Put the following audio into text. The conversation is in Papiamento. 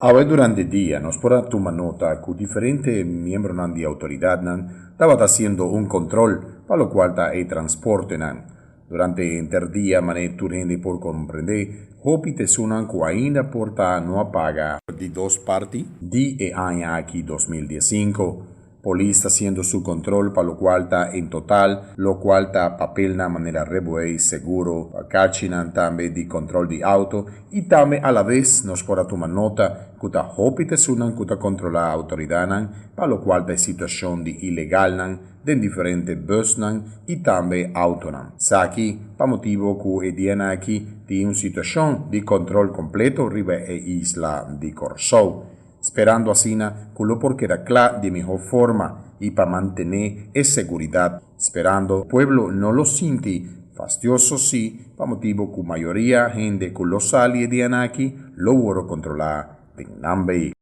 Awe durante dia nos por a tuma nota ku diferente miembronan di outoridatnan tabata hasiendo un kontrol pa lokual ta e transportenan. Durante henter dia manera tur hende por komprendé, hopi ta esunnan ku ainda por ta no a paga. Di dos parti di e aña aki 2015. Polis ta hasiendo su kontrol pa lokual ta en total lokual ta papelnan manera rijbewijs, seguro, karchinan tambe di kontrol di outo i tambe alabes nos por a tuma nota ku ta hopi ta esunnan ku ta kontrolá outoridatnan pa lokual ta e situashon di ilegalnan den diferente busnan i tambe outonan. Esaki pa motibu ku e dianan aki tin un situashon di kontrol kompleto riba e isla di Kòrsou. Sperando asina ku lo por keda kla di mihó forma i pa mantené e seguridat. Sperando pueblo no lo sinti fastioso sí pa motibu ku mayoria hende ku lo sali e dianan aki lo wòrdu kontrolá den nan vehíkulo.